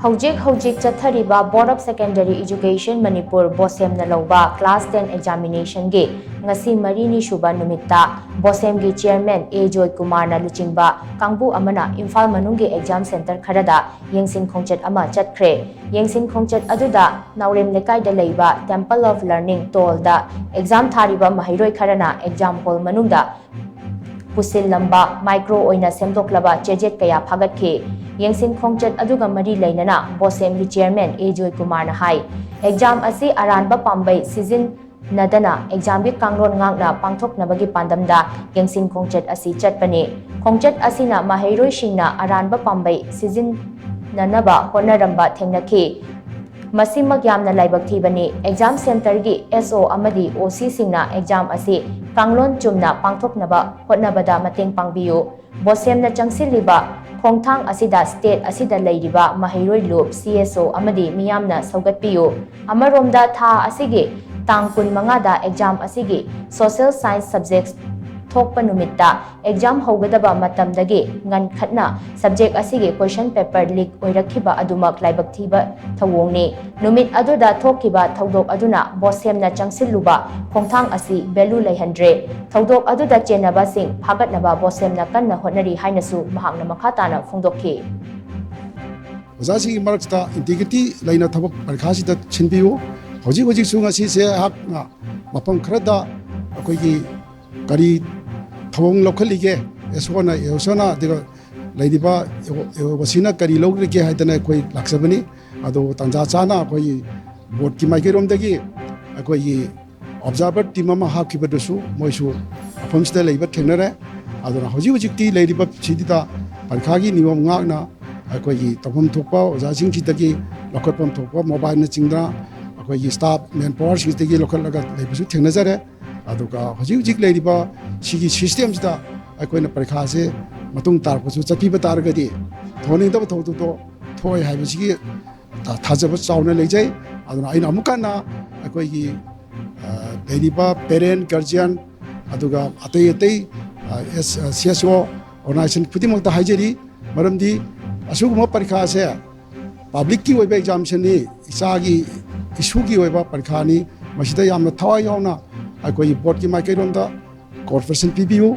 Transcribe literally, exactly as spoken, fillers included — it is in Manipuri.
ꯍꯧꯖꯤꯛ ꯍꯧꯖꯤꯛ ꯆꯠꯊꯔꯤꯕ Board of Secondary Education Manipur ꯕꯣꯁꯦꯝꯅ ꯂꯧꯕ class ten examination ꯒꯤ ꯉꯁꯤ ꯃꯔꯤꯅꯤ ꯁꯨꯕ ꯅꯨꯃꯤꯠꯇ ꯕꯣꯁꯦꯝꯒꯤ chairman ꯑꯦ ꯖꯣꯏ ꯀꯨꯃꯥꯔꯅ ꯂꯨꯆꯤꯡꯕ ꯀꯥꯡꯕꯨ ꯑꯃꯅ ꯏꯝꯐꯥꯜ ꯃꯅꯨꯡꯒꯤ exam centre ꯈꯔꯗ ꯌꯦꯡꯁꯤꯟ ꯈꯣꯡꯆꯠ ꯑꯃ ꯆꯠꯈ꯭ꯔꯦ꯫ ꯌꯦꯡꯁꯤꯟ ꯈꯣꯡꯆꯠ ꯑꯗꯨꯗ ꯅꯥꯎꯔꯦꯝ ꯂꯩꯀꯥꯏꯗ ꯂꯩꯕ Temple of Learning ꯇꯣꯜꯗ exam ꯊꯥꯔꯤꯕ ꯃꯍꯩꯔꯣꯏ ꯈꯔꯅ exam hall ꯃꯅꯨꯡꯗ ꯄꯨꯁꯤꯜꯂꯝꯕ micro ꯑꯣꯏꯅ ꯁꯦꯝꯗꯣꯛꯂꯕ ꯆꯦꯖꯦꯠ ꯀꯌꯥ ꯐꯥꯒꯠꯈꯤ꯫ ꯌꯦꯡꯁꯤꯟ ꯈꯣꯡꯆꯠ ꯑꯗꯨꯒ ꯃꯔꯤ ꯂꯩꯅꯅ ꯕꯣꯁꯦꯝꯒꯤ chairman ꯑꯦ ꯖꯣꯏ ꯀꯨꯃꯥꯔꯅ ꯍꯥꯏ, exam ꯑꯁꯤ ꯑꯔꯥꯟꯕ ꯄꯥꯝꯕꯩ ꯁꯤꯖꯤꯟꯅꯗꯅ exam ꯒꯤ ꯀꯥꯡꯂꯣꯟ ꯉꯥꯛꯅ ꯄꯥꯡꯊꯣꯛꯅꯕꯒꯤ ꯄꯥꯟꯗꯝꯗ ꯌꯦꯡꯁꯤꯟ ꯈꯣꯡꯆꯠ ꯑꯁꯤ ꯆꯠꯄꯅꯤ꯫ ꯈꯣꯡꯆꯠ ꯑꯁꯤꯅ ꯃꯍꯩꯔꯣꯏꯁꯤꯡꯅ ꯑꯔꯥꯟꯕ ꯄꯥꯝꯕꯩ ꯁꯤꯖꯤꯟꯅꯅꯕ ꯍꯣꯠꯅꯔꯝꯕ ꯊꯦꯡꯅꯈꯤ꯫ ꯃꯁꯤꯃꯛ ꯌꯥꯝꯅ ꯂꯥꯏꯕꯛ ꯊꯤꯕꯅꯤ꯫ Exam centre ꯒꯤ S O ꯑꯃꯗꯤ O C ꯁꯤꯡꯅ exam ꯑꯁꯤ ꯀꯥꯡꯂꯣꯟ ꯆꯨꯝꯅ ꯄꯥꯡꯊꯣꯛꯅꯕ ꯍꯣꯠꯅꯕꯗ ꯃꯇꯦꯡ ꯄꯥꯡꯕꯤꯌꯨ꯫ ꯕꯣꯁꯦꯝꯅ ꯆꯪꯁꯤꯜꯂꯤꯕ ꯈꯣꯡꯊꯥꯡ ꯑꯁꯤꯗ state ꯑꯁꯤꯗ ꯂꯩꯔꯤꯕ ꯃꯍꯩꯔꯣꯏ ꯂꯨꯞ, C S O ꯑꯃꯗꯤ ꯃꯤꯌꯥꯝꯅ ꯁꯧꯒꯠꯄꯤꯌꯨ꯫ ꯑꯃꯔꯣꯝꯗ ꯊꯥ ꯑꯁꯤꯒꯤ ꯇꯥꯡ ꯀꯨꯟꯃꯉꯥꯗ exam ꯑꯁꯤꯒꯤ social science subject ꯊꯣꯛꯄ ꯅꯨꯃꯤꯠꯇ exam ꯍꯧꯒꯗꯕ ꯃꯇꯝꯗꯒꯤ ꯉꯟꯈꯠꯅ subject ꯑꯁꯤꯒꯤ question paper leak ꯑꯣꯏꯔꯛꯈꯤꯕ ꯑꯗꯨꯃꯛ ꯂꯥꯏꯕꯛ ꯊꯤꯕ ꯊꯧꯑꯣꯡꯅꯤ꯫ ꯅꯨꯃꯤꯠ ꯑꯗꯨꯗ ꯊꯣꯛꯈꯤꯕ ꯊꯧꯗꯣꯛ ꯑꯗꯨꯅ ꯕꯣꯁꯦꯝꯅ ꯆꯪꯁꯤꯜꯂꯨꯕ ꯈꯣꯡꯊꯥꯡ ꯑꯁꯤ value ꯂꯩꯍꯟꯗ꯭ꯔꯦ꯫ ꯊꯧꯗꯣꯛ ꯑꯗꯨꯗ ꯆꯦꯟꯅꯕꯁꯤꯡ ꯐꯥꯒꯠꯅꯕ ꯕꯣꯁꯦꯝꯅ ꯀꯟꯅ ꯍꯣꯠꯅꯔꯤ ꯍꯥꯏꯅꯁꯨ ꯃꯍꯥꯛꯅ ꯃꯈꯥ ꯇꯥꯅ ꯐꯣꯡꯗꯣꯛꯈꯤ꯫ ꯑꯣꯖꯥꯁꯤꯡꯒꯤ ꯃꯔꯛꯇ integrity ꯂꯩꯅ ꯊꯕꯛ ꯄꯔꯤꯈꯥꯁꯤꯗ ꯁꯤꯟꯕꯤꯌꯨ꯫ ꯍꯧꯖꯤꯛ ꯍꯧꯖꯤꯛꯁꯨ ꯉꯁꯤꯁꯦ ꯑꯩꯍꯥꯛꯅ ꯃꯐꯝ ꯈꯔꯗ ꯑꯩꯈꯣꯏꯒꯤ ꯀꯔꯤ ꯊꯧꯑꯣꯡ ꯂꯧꯈꯠꯂꯤꯒꯦ, S O ꯅ, S O ꯅ, ꯑꯗꯨꯒ ꯂꯩꯔꯤꯕ O C ꯅ ꯀꯔꯤ ꯂꯧꯈ꯭ꯔꯤꯒꯦ ꯍꯥꯏꯗꯅ ꯑꯩꯈꯣꯏ ꯂꯥꯛꯆꯕꯅꯤ꯫ ꯑꯗꯣ ꯇꯥꯟꯖꯥ ꯆꯥꯅ ꯑꯩꯈꯣꯏꯒꯤ board ꯀꯤ ꯃꯥꯏꯀꯩꯔꯣꯝꯗꯒꯤ ꯑꯩꯈꯣꯏꯒꯤ observer team ꯑꯃ ꯍꯥꯞꯈꯤꯕꯗꯨꯁꯨ ꯃꯣꯏꯁꯨ ꯃꯐꯝꯁꯤꯗ ꯂꯩꯕ ꯊꯦꯡꯅꯔꯦ꯫ ꯑꯗꯨꯅ ꯍꯧꯖꯤꯛ ꯍꯧꯖꯤꯛꯇꯤ ꯂꯩꯔꯤꯕ ꯁꯤꯗ ꯄꯔꯤꯈꯥꯒꯤ ꯅꯤꯌꯣꯝ ꯉꯥꯛꯅ ꯑꯩꯈꯣꯏꯒꯤ ꯇꯧꯐꯝ ꯊꯣꯛꯄ ꯑꯣꯖꯥꯁꯤꯡꯁꯤꯗꯒꯤ ꯂꯧꯈꯠꯐꯝ ꯊꯣꯛꯄ mobileꯅꯆꯤꯡꯗ ꯑꯩꯈꯣꯏꯒꯤ staff manpowerꯁꯤꯡꯁꯤꯗꯒꯤ ꯂꯧꯈꯠꯂꯒ ꯂꯩꯕꯁꯨ ꯊꯦꯡꯅꯖꯔꯦ꯫ ꯑꯗꯨꯒ ꯍꯧꯖꯤꯛ ꯍꯧꯖꯤꯛ ꯂꯩꯔꯤꯕ ꯁꯤꯒꯤ systemꯁꯤꯗ ꯑꯩꯈꯣꯏꯅ ꯄꯔꯤꯈꯥꯁꯦ ꯃꯇꯨꯡ ꯇꯥꯔꯛꯄꯁꯨ ꯆꯠꯄꯤꯕ ꯇꯥꯔꯒꯗꯤ ꯊꯣꯛꯍꯟꯅꯤꯡꯗꯕ ꯊꯧꯗꯣꯛꯇꯣ ꯊꯣꯛꯑꯣꯏ ꯍꯥꯏꯕꯁꯤꯒꯤ ꯊꯥ-, ꯊꯥꯖꯕ ꯆꯥꯎꯅ ꯂꯩꯖꯩ꯫ ꯑꯗꯨꯅ ꯑꯩꯅ ꯑꯃꯨꯛ ꯍꯟꯅ ꯑꯩꯈꯣꯏꯒꯤ, ꯑ, ꯂꯩꯔꯤꯕ parent, guardian, ꯑꯗꯨꯒ ꯑꯇꯩ ꯑꯇꯩ, ꯑ, ꯑꯦꯁ-, ꯑ, C S O organization ꯈꯨꯗꯤꯡꯃꯛꯇ ꯍꯥꯏꯖꯔꯤ꯫ ꯃꯔꯝꯗꯤ ꯑꯁꯤꯒꯨꯝꯕ ꯄꯔꯤꯈꯥ ꯑꯁꯦ ꯄꯕ꯭ꯂꯤꯛꯀꯤ ꯑꯣꯏꯕ ꯑꯦꯛꯖꯥꯝꯁꯟꯅꯤ, ꯏꯆꯥꯒꯤ ꯏꯁꯨꯒꯤ ꯑꯣꯏꯕ ꯄꯔꯤꯈꯥꯅꯤ꯫ ꯃꯁꯤꯗ ꯌꯥꯝꯅ ꯊꯋꯥꯏ ꯌꯥꯎꯅ ꯑꯩꯈꯣꯏꯒꯤ ꯕꯣꯔꯗꯀꯤ ꯃꯥꯏꯀꯩꯔꯣꯝꯗ ꯀꯣꯑꯣꯄꯔꯦꯁꯟ ꯄꯤꯕꯤꯌꯨ꯫